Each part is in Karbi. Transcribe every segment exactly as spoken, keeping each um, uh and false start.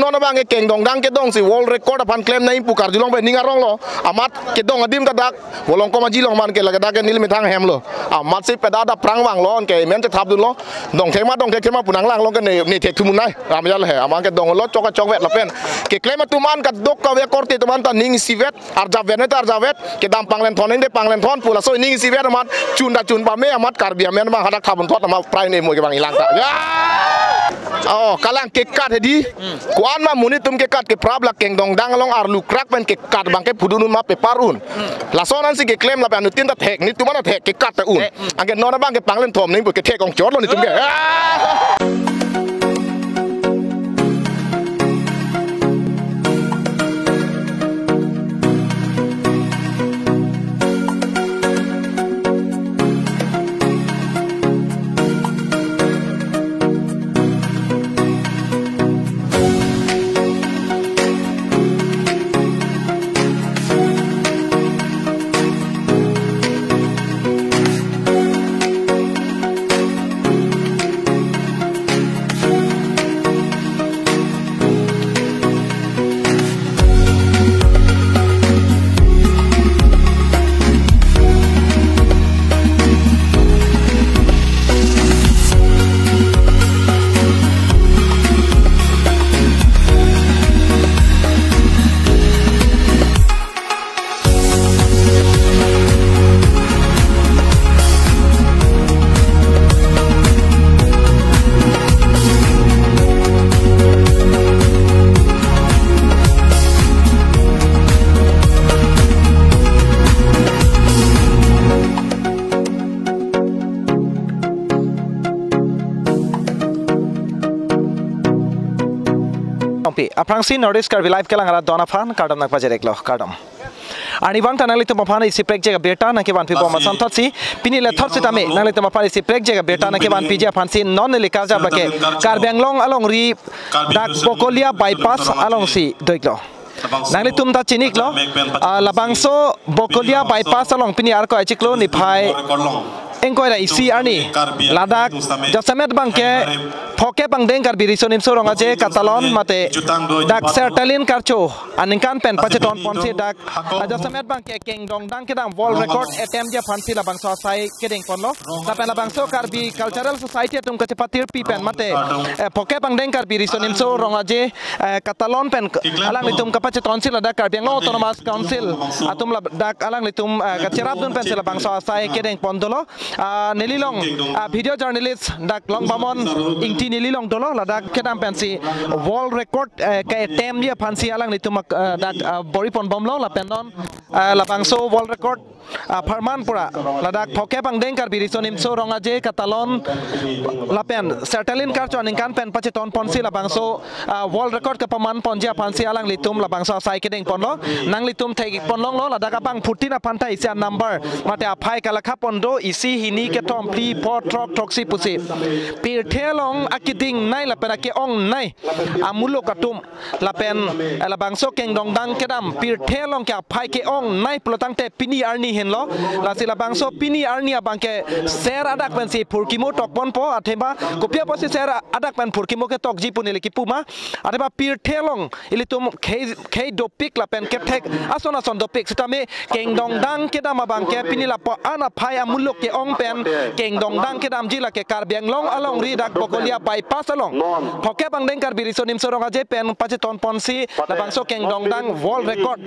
Non abang ke kengdongdang kedong si world record aphan klem nangji pu karjulong pen ning arong lo. Amat kedong adim ta dak Volongkom Aji along man ke lake dak ke neli methang hem lo. Amat si peda dak aphrang vanglo, anke men chethapdunlo. Dongthek ma dongthekthek ma pu nanglang along ke ne, ne thek thumun nai. Ram jal he, amang ke donglo chok chokvet lapen keklem atum an kadokave akorte atum an ta ning isivet, arjapvet ne ta arjapvet, kedam panglenthon neng de panglenthon pu laso ning isivet amat chun ta chun pame amat Karbi amen abang hadak thapdun thot amat prai ne moi ke abang ilang ta. Ya! Oh, kalang kekat hedi. Ko-an ma monit atum kekat keprap la kengdongdang along arlu krak pen kekat abang ke pudun un ma pepar un. Lason ansi keklem lapen anuttin ta thek, netum an ta thek kekat ta un. Thek, hmm. Anke non abang ke panglenthom neng pu kethek ong chot lo netum ke. Ah! Ongpi, aphrangsi North East Karbi Live kelang arat don aphan kardom nangpajir-iklo, kardom. Arnivang ta nanglitum aphan isi prekjak abirta nangkevanpi bom ason thotsi, pini le thot sitame nanglitum aphan isi prekjak abirta nangkevanpiji aphansi non neli karjap lake Karbi Anglong alongri dak Bokolia bypass alongsi do-iklo. Nanglitum ta chini-iklo, ah, labangso Bokolia bypass along pini Arkoi achiklo niphai ingkoi ra isi arni ladak jasemet abang ke phokep angdeng Karbi Riso Nimso Rong Aje katalon mate dak Sertalin Karcho aningkan pen pacheton ponsi dak, ah, jasemet abang ke kengdongdang kedam world record attempt ji aphansi labangso asai kedeng ponlo. Lapen labangso Karbi Cultural Society atum kachepatirpi pen mate, eh, phokep angdeng Karbi Riso Nimso Rong Aje, eh, katalon pen k-, alanglitum kapachetonsi ladak Karbi Anglong Autonomous Council atum ladak alanglitum, eh, kacherapdun pensi labangso asai kedeng pon dolo. Ah, neli along, ah, video journalist dak Longbamon Ingti neli along dolo, ladak kedam pensi world record, eh, ke-attempt ji aphansi alanglitum, ah, dak, ah, bor-i pon bomlo lapen non, ah, labangso world record, ah, pharman pura ladak phokep angdeng Karbi Riso Nimso Rong Aje katalon lapen Sertalin Karcho aningkan pen pacheton ponsi labangso, ah, world record kepaman ponji aphansi alanglitum labangso asai kedeng ponlo. Nanglitum thek-ik pon longlo, ladak abangphutin aphan ta isi anumber mate aphai kalakha pon do, isi, hini, kethom, phli, pho, throk, throksi pusi. Pirthe along akedingnei lapen ake-ongnei amuluk atum lapen, eh, labangso kengdongdang kedam pirthe along ke aphai ke-ongnei pulotangte pini arni henlo. Lasi labangso pini arni abang ke ser adak pensi phurkimo tok ponpo, athema kopi apotsi ser adak pen phurkimo ketokji pu neli kipu ma. Athema pirthe along ilitum khei, khei dopik lapen kethek ason ason dopik sitame kengdongdang kedam abang ke pini lapu-an aphai amuluk ke-ong pen kengdongdang kedamji lake Karbi Anglong alongri dak Bokolia bypass along phokep angdeng Karbi Riso Nimso Rong Aje pen pacheton ponsi labangso kengdongdang world record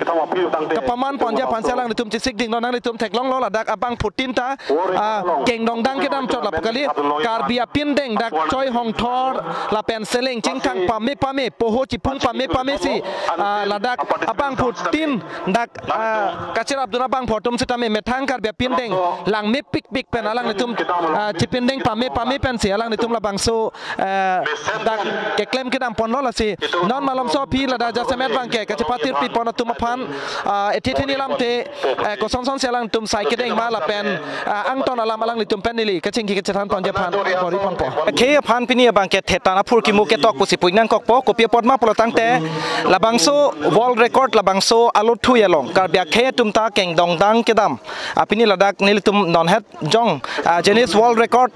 kepaman ponji aphansi alanglitum chesik dinglo. Nanglitum theklonglo ladak abangphutin ta, ah, kengdongdang kedam chot lapu kali, Karbi apindeng dak choi hongthor lapen seleng chingthang pame pame, poho chiphung pame pame si, ah, ladak abangphutin dak, ah, kacherapdun abangphu atum sitame methang Karbi apindeng langmepikpik pen alanglitum, ah, chipindeng pame pame pensi alanglitum labangso, ah, dak keklem kedam ponlo. Lasi non malomso aphi ladak jasemet abang ke kachepatirpi pon atum aphan, ah, ethe theni alamthe, eh, kosonson si alangtum sai kedeng ma lapen, ah, angton alam alanglitum pen neli kachingki kachethan ponji aphan bor-i ponpo. Khei aphan pini abang ke thetan aphurkimo ketok pusi pu-ik nangkokpo, kopi apot ma pulotangte labangso world record labangso alothui along Karbi akhei atum ta kengdongdang kedam, ah, pini ladak nelitum nonhet Ong, ah, Guinness World Record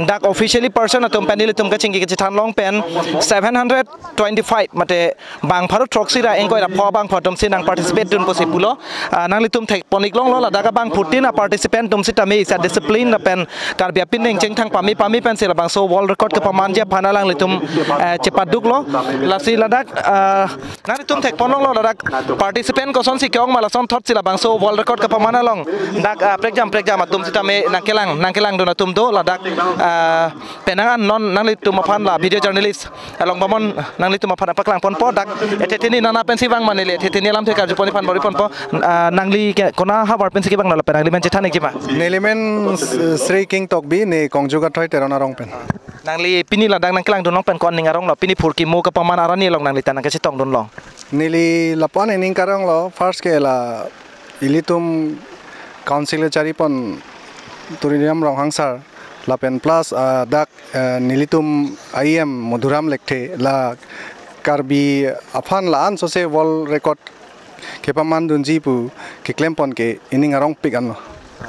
dak officially person atum pen nelitum kachingki kachethan long pen seven hundred twenty-five mate bang pharo throksi ra ingkoi ra pho bangpho atum si nang participate dun pusi pulo. Ah, nanglitum thekpon-ik longlo, ladak abangphutin a participant atum sitame isi a discipline lapen Karbi apin neng chengthang pame pame pensi labangso world record kepamanji aphan alanglitum, eh, chepaduklo. Lasi ladak, ah, nanglitum thekpon longlo, ladak participant kosonsi ke-ong ma lasonthotsi labangso world record kepaman along dak, ah, prekjam prekjam atum sitame nangkelang nangkelangdun atum do, ladak, ah, penang an non nanglitum aphan la video journalist along bamon nanglitum aphan paklangponpo, dak ethe theni nana pensi vang ma neli ethe theni alamthe karjupon aphan bor-iponpo. Ah, nangli ke kona havar pensi kevang, lapen nangli men chethan-ikji ma? Neli men, eh, Sri King Tokbi, ne Kongju Kathoi Teron arong pen. Nangli pini ladak nangkelangdun long pen ko-an ning aronglo, pini phurkimo kepaman arni along nangli ta nangkachetongdun long? Neli lapu-an ining karonglo, first ke la ilitum council charipon Tuliram Ronghang sir, lapen plus, ah, dak, eh, nelitum I M Madhuram Lekthe, la Karbi aphan la-an sose world record kepamandunji pu keklempon ke ining arongpik anlo.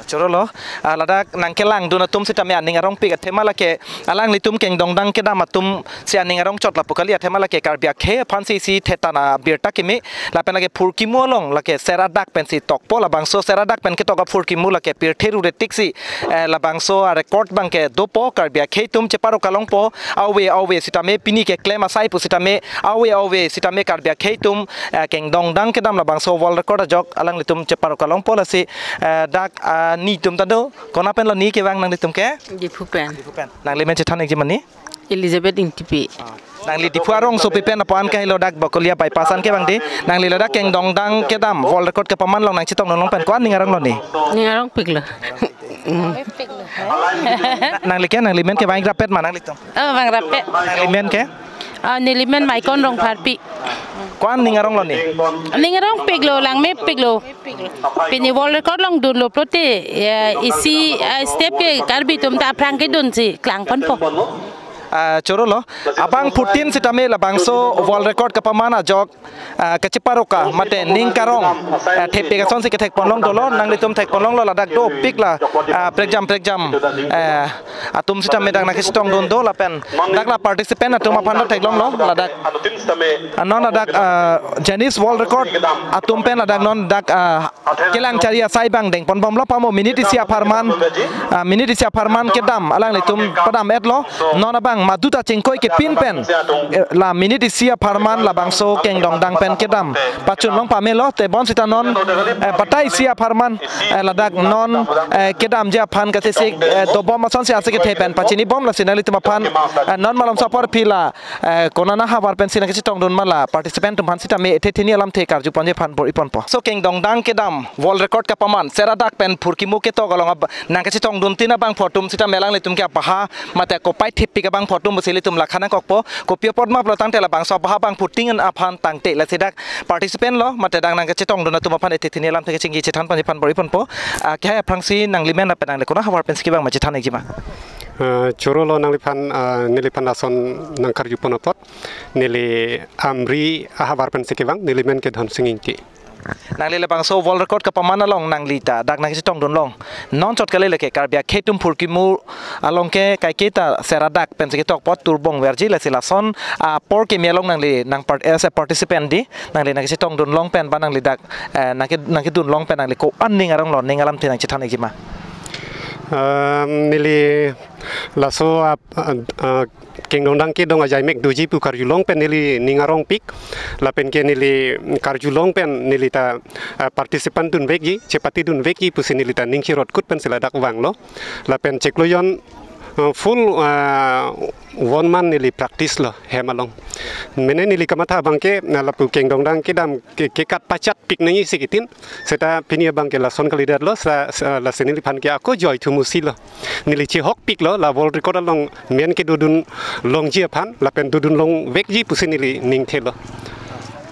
Chorolo, ah, ladak nangkelangdun atum sitame aning arongpik athema lake alanglitum kengdongdang kedam atum si aning arongchot lapu kali, athema lake Karbi akhei aphansi isi thetan abirta keme, lapen lake phurkimo along lake sera dak pensi tokpo, labangso sera dak pen ketok aphurkimo lake pirthe rure tiksi, eh, labangso a record abangke dopo, Karbi akhei atum cheparo kalongpo, ave ave sitame pini keklem asai pu sitame ave ave sitame Karbi akhei atum, eh, kengdongdang kedam labangso world record ajok alanglitum cheparo kalongpo. Lasi, eh, dak, ah, nitum ta do, kona penlo ni kevang nanglitum ke? Diphu pen. Diphu pen. Nangli men chethan-ikji ma ni? Elizabeth Ingtipi. Nangli Diphu arongsopi pen apo an kahelo, dak Bakulia bypass an kevang di. Nangli ladak kengdongdang kedam world record kepaman along nangchetongdun long pen ko-an ning aronglo ni? Ning arongpiklo. Mm. Nangli ke, nangli men ke vang rapet ma nanglitum? Oh, vang rapet. Nangli men ke? Ah, neli men Maikon Rongpharpi. Ko-an ning aronglo ni? Ning arongpiklo, langmepiklo. Pini world record along dunlo pulote, ya, isi, ah, step ke Karbi atum ta aphrang kedunsi klangponpo. Ah, chorolo, abangphutin sitame labangso world record kepaman ajok, ah, kacheparo ka mate ning karong, ah, thepik asonsi kethekpon long dolo, nanglitum thekpon longlo, ladak dopik la, ah, prekjam prekjam, eh, atum sitame dak nangkachetongdun do, lapen dak la participant atum aphan ta theklonglo, ladak, ah, non ladak, ah, Guinness World Record atum pen ladak non dak, ah, kelang chari asai abang dengponbomlo, pamo minute isi apharman, ah, minute isi apharman kedam alanglitum padam-etlo. Non abang madu ta chingkoi kepin pen, eh, la minute isi apharman labangso kengdongdang pen kedam pachun long pamelo, tebon sita non, eh, batai isi apharman, eh, ladak non, eh, kedamji aphan kasesik, eh, dobom asonsi ase kethe pen pachinibom, lasi nanglitum aphan, eh, non malomso apor phi la, eh, konana havar pensi nangkachetongdun ma la participant atum aphan sitame ethe theni alamthe karjuponji aphan bor-iponpo. So kengdongdang kedam world record kepaman sera dak pen phurkimo ketok along ab-, nangkachetongduntin abangpho atum sitame alanglitum ke abaha mate kopai thepik abangpho atum pusi ilitum lakha nangkokpo. Kopi apot ma pulo tangte labangso abaha abangphutin aphan tangte, lasi dak participant lo mate dak nangkachetongdun atum aphan ethe theni alamthe kachingki chethanponji aphan bor-iponpo. Ah, kehai aphrangsi nangli men lapen nangli kona havar pensi kevang ma chethan-ikji ma? Ah, chorolo, nangliphan, ah, neliphan lason nangkarjupon apot, neli Amri ahavar pensi kevang, neli men ke Dhonsing Ingti. Nangli labangso world record kepaman along nangli ta dak nangchetongdun long. Non chot kali lake Karbi akhei atum phurkimo along ke kaiketa sera dak pensi ketok apot turbong verji, lasi lason, ah, apor keme along nangli nang part-, as a participant di, nangli nangkachetongdun long pen ba nangli dak, eh, nangke, nangkedun long pen nangli ko-an ning aronglo, ning alamthe nangchethan-ikji ma? Em, neli laso ap-, ah, ah, kengdongdang kedong ajaimek doji pu karjulong pen neli ning arongpik, lapen ke neli karjulong pen neli ta, ah, participant dunvekji, chepatidunvekji pusi neli ta ning chirot kut pensi ladak vanglo. Lapen chiklo jon, ah, full, ah, one month neli practice lo hem along. Mene neli kamatha abangke, ah, lapu kengdongdang kedam ke, kekat pachatpik nangji si kitin. Seta pini abangke lason kalidetlo, sa, sa, lasi neliphan ke ako joy thumusilo. Neli chehokpiklo, la world record along men ke dodun longji aphan, lapen dodun longvekji pusi neli ning thelo.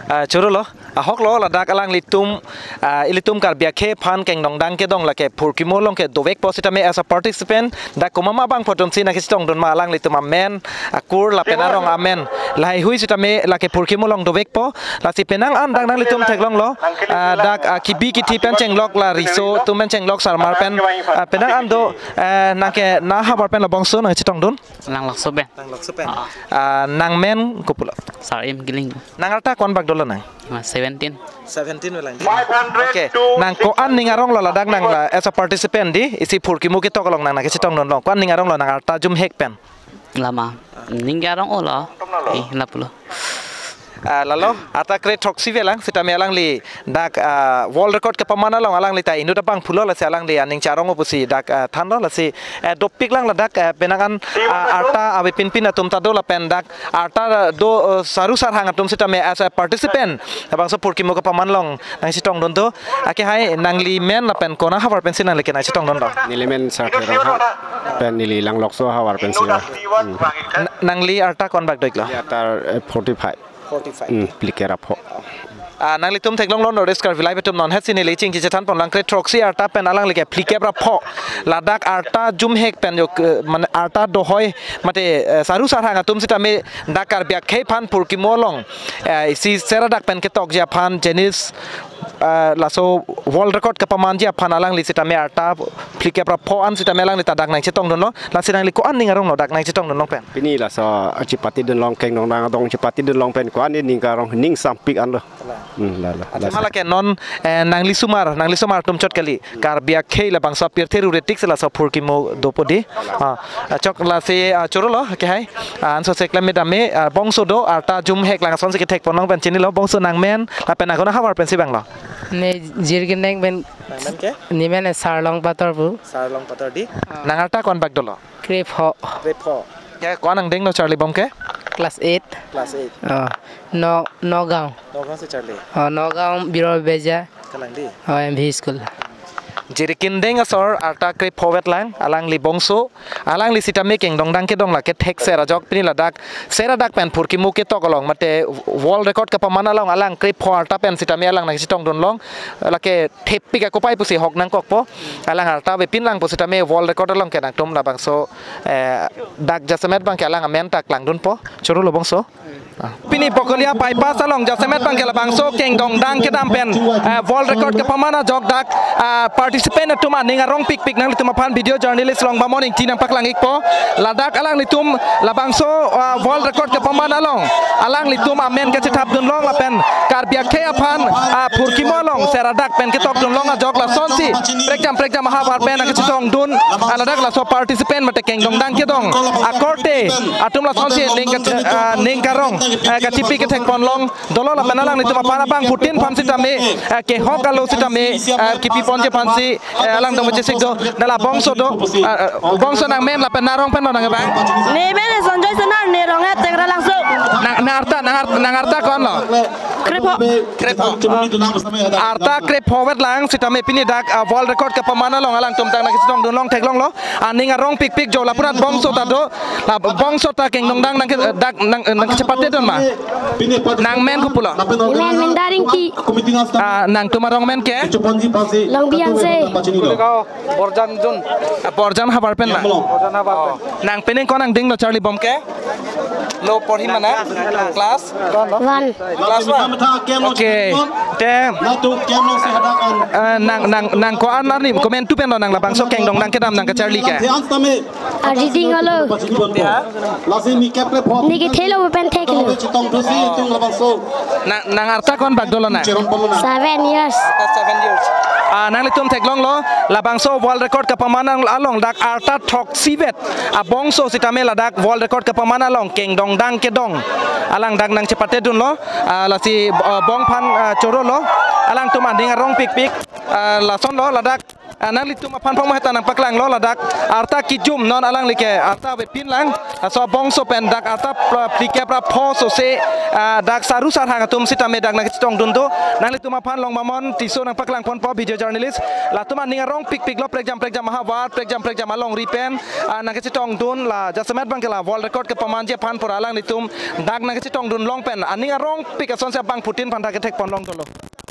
Ah, choro lo, ahok lo, ladak alanglitum, ah, ilitum Karbi akhei aphan kengdongdang kedong lake phurkimo along ke dovekpo sitame as a participant, dak komat ma abangphu atumsi nangkachetong dun ma alanglitum amen, akur lapen arong amen. Lahai hui sitame lake phurkimo along dovekpo, lasi penang an dak nanglitum theklong lo, ah, dak, ah, kibi kithi pen chenglok la riso atum pen chenglok sarmar pen, ah, penang an do, eh, nangke na havar pen labangso nangchetong dun. Langlokso pen. Langlokso pen. Ah. Ah, nangmen kopulo? Sarim Giling. Nang arta ko-an bak dolo nang? Ah, seventeen. Seventeen velang di. Five hundred. Okay. Nang ko-an ning arong lo ladak nang la as a participant di isi phurkimo ketok along nang nangkachetong dun long. Ko-an ning arong lo nang arta jumhek pen? Lama. Ning arong olo. Eh, lapulo. Ah, lalo, arta kre throksi velang, sitame alangli dak, ah, world record kepaman along alangli ta inut abangphu lo, lasi alangli aning charong-o pusi dak, ah, thanlo, lasi, eh, dopik lang ladak, eh, penang an, ah, arta avepinpin atum ta do lapen dak arta do, eh, saru sarhang atum sitame as a participant labangso phurkimo kepaman along nangchetong dun do. Ake hai nangli men lapen kona havar pensi nangli ke nangchetong dun do? Neli men Sarthe Ronghang pen neli Langlokso havar pensi. Hmm. Na-, nangli arta ko-an bak do-iklo? Neli arta, eh, forty-five. Forty-five. Hmm, phlikep ra pho. Ah, nanglitum theklong lo North East Karbi Live atum non hetsi neli chingki chethan pon lang kre throksi arta pen alangli ke phlikep ra pho. Ladak arta jumhek pen jo, eh, mane arta dohoi mate, eh, saru sarhang atum sitame dak Karbi akhei aphan phurkimo along, eh, isi seradak pen ketokji aphan jenis, eh, laso world record kepamanji aphan alangli sitame arta phlikep ra pho an sitame alangli ta dak nangchetong dun lo, lasi nangli ko-an ning arong lo dak nangchetong dun long pen? Pini laso chepate dun long kengdongdang adong chepate dun long pen ko-an ning arong ning sampik an lo. Hmm, lalo. Athema lake non, eh, nangli osomar, nangli osomar atum chot kali. Karbi akhei labangso apirthe rure tik si laso phurkimo dopo di. Ah, ah, chok lasi, ah, choro lo, ke hai. Ah, anso seklem me dam me, ah, bongso do, arta jumhek lang asonsi kethek pon long pen chinilo, bongso nangmen, lapen nang kona havar pensi bang lo? Ne Jirikindeng pen. Nangmen ke? Nemen Sarlong Pator pu. Sarlong Pator di. Ah. Nang arta ko-an bak dolo? Kre pho. Kre pho. Ke ko-an angdeng lo charlibom ke? Class eight. Class eight. Oh, No, Nagaon. Nagaon si charli. Oh, Nagaon Biro Beja. Kalang di. Oh, M V school. Jirikindeng asor arta kre pho vet lang, alangli bongso, alangli sitame kengdongdang kedong lake thek ser ajok pini ladak, seradak pen phurkimo ketok along mate world record kepaman along alang kre pho arta pen sitame alang nangchetong dun long, lake thepik akopai pusi hok nangkokpo. Alang arta avepin lang pusitame world record along ke nangtum labangso, eh, dak jasemet abang ke alang amen ta klang dunpo. Choro lo bongso. Ah. Pini Bokolia bypass along jasemet abang ke labangso kengdongdang kedam pen, eh, world record kepaman ajok dak, ah, participant atum aning arong pikpik nanglitum aphan video journalist Longbamon Ingti nangpaklang-ikpo. Ladak alanglitum labangso, ah, world record kepaman along alanglitum amen kachethap dun long lapen Karbi akhei aphan, ah, phurkimo along seradak pen ketok dun long ajok lasonsi prekjam prekjam ahavar pen nangkachetong dun, ah, ladak laso participant mate kengdongdang kedong akorte atum lasonsi ning ka-, ah, ning karong, ah, kachipi kethek pon long dolo lapen alanglitum aphan abangphutin aphan sitame, ah, kehok alo sitame, ah, kipi ponji aphansi, eh, alangtum chesik do, nala bongso do, ah, ah, bongso nangmen lapen nang arong pen lo nang abang? Nemen Sonjoy Senar, ne rong-et Tengralangso. Nang, nang arta, nang ar-, nang arta ko-an lo? Kre pho. Kre pho. Arta kre pho vet lang sitame pini dak, ah, world record kepaman along alangtum ta nangchetong dun long theklong lo. Aning arong pikpik jo lapu-an bongso ta do. La bongso ta kengdongdang nang ke, eh, dak nang, eh, nangkachepate dun ma? Nangmen kopulo? Nemen Minda Ringki. Ah, nangtum arong men ke? Longbi Hanse. Borjan Jun. Ah, Borjan havar pen ma? Borjan havar pen. Nang pini ko-an angdeng lo charlibom ke? Lo porhi ma nang? Class? One. Class one. Okay. Te, eh, nang, nang, nang ko-an arni komantu pen lo nang labangso kengdongdang kedam nangkacharli ke? Adi ding alo. Neke thelo pen theklo. Nang, nang arta ko-an bak dolo nang? Seven years. Arta seven years. Ah, nanglitum theklong lo, labangso world record kepaman along dak arta throksi vet abongso sitame ladak world record kepaman along kengdongdang kedong. Alang dak nangchepate dun lo, ah, lasi, ah, bong aphan, ah, choro lo. Alangtum aning arong pikpik, ah, lason lo ladak. Nanglitum aphan pangmaheta nangpaklanglo ladak arta kijum non alangli ke arta avepin lang. Laso abongso pen dak arta pra-, phlikep ra pho sose, ah, dak saru sarhang atum sitame dak nangkachetongdun do. Nanglitum aphan Longbamon Tisso nangpaklangponpo, video journalist. Latum aning arong pikpiklo, prekjam prekjam ahavar, prekjam prekjam alongri pen, ah, nangkachetongdun, la jasemet abangke la world record kepamanji aphan pura alanglitum dak nangkachetongdun long pen aning arong pik asonsi abangphutin aphanta kethekponlong dolo.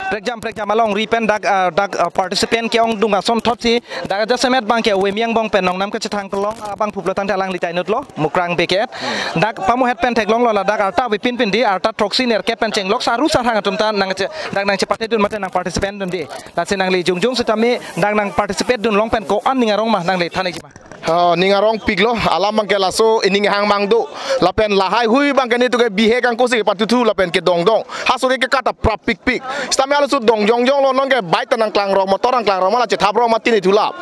Prekjam prekjam alongri pen dak, ah, dak, ah, participant ke-ongdung asonthotsi dak jasemet abangke Wemi angbong pen nongnam kachethang kelong, ah, abangphu pulo tangte alangli chainutlo, Mukrang Bey ke-et. Dak pamuhet pen theklonglo ladak arta avepin pin di, arta throksi nerkep pen chenglok saru sarhang atum ta nangche-, dak nangchepatedun mate nangparticipant dun di. Lasi nangli jongjong sitame dak nangparticipate dunlong pen ko-an ning arong ma nangli thaniji ma? Oh, ning arong piklo, alam abangke laso ining hang mang do. Lapen lahai hui abangke netum ke bihek angko si kepatuthu lapen kedongdong. Halaso ke kekat aprap pikpik. Sitame halaso dong jongjonglo, nonke bike ta nangklangrok, motor nangklangrok ma, la chethaprok ma tin ithulap.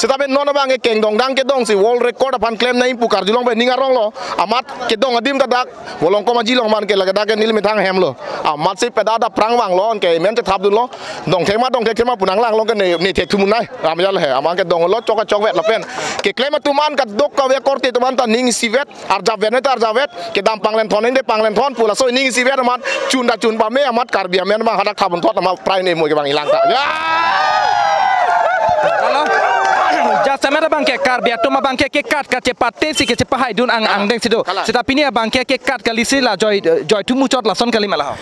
Sitame non abangke kengdongdang kedongsi world record aphan klem nangji pu karjulong pen ning aronglo. Amat kedong adim ta dak Volongkom Aji along man ke lake dak ke neli methang hemlo. Amatsi peda dak aphrang vanglo, anke men chethapdunlo. Dongthek ma, dongthekthek ma pu nanglanglong ke ne, ne thekthum un-e. Ram jal he, amat kedonglo chok chokvet lapen keklem atum an kadokave akorte atum an ta ning isivet, arjapvet ne ta arjapvet, kedam panglenthon ne panglenthon pu laso ning isivet amat chun ta chun pame, amat Karbi amen abang hadak thapdunthot amat prai ne moi ke abang ilang ta. Ya! Halo. Jasemet abangke Karbi atum abangke kekat kachepate si kachepahaidun ang, ah, angdeng si do. Kalang. Seta pini abangke kekat kalisi la joi, joi thumu chot lason kali ma la ho?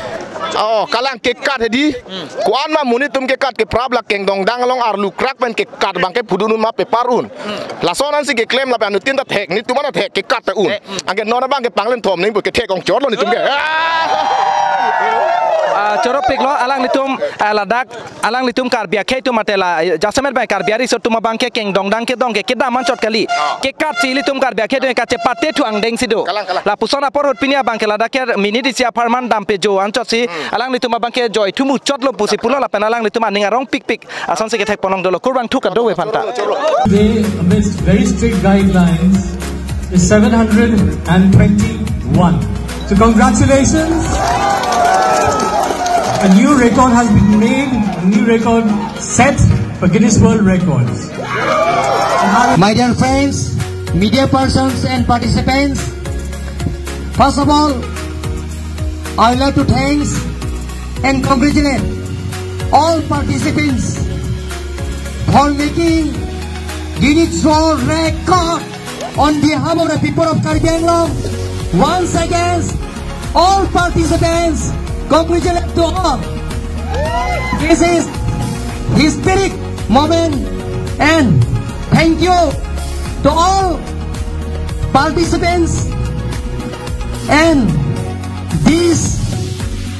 Oh, kalang, kekat hedi. Ko-an ma monit atum kekat keprap, la kengdongdang along arlukrak pen kekat abangke pudun un ma pepar un. Lason ansi keklem lapen anuttin ta thek, netum an ta thek, kekat ta un. Thek, mm. Anke non abangke panglenthom nangji pu kethek ong chotlo netum ke. Ah, choro piklo, alanglitum, ah, ladak, alanglitum Karbi akhei atum mate la, eh, jasemet bai Karbi ariso atum abangke kengdongdang kedong ke kedam anchot kali. Ah. Kekatsi ilitum Karbi akhei atum kachepate thu angdeng si do. Kalang, kalang. Lapuson apor ahut pini abangke ladak ke minute isi apharman dampejo anchotsi, hmm, alanglitum abangke joi thumu chotlo pusi pulo lapen alanglitum aning arong pikpik asonsi kethekponlong dolo, kurvangthu kadokave aphanta. Today, amidst very strict guidelines, is seven hundred and twenty-one. So congratulations. A new record has been made, a new record set for Guinness World Records. My dear friends, media persons and participants, first of all, I would like to thanks and congratulate all participants for making Guinness World Record on behalf of the people of Karbi Anglong. Once again, all participants, congratulate to all. This is historic moment, and thank you to all participants and this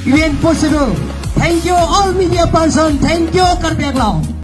event possible. Thank you all media person. Thank you Karbi Anglong.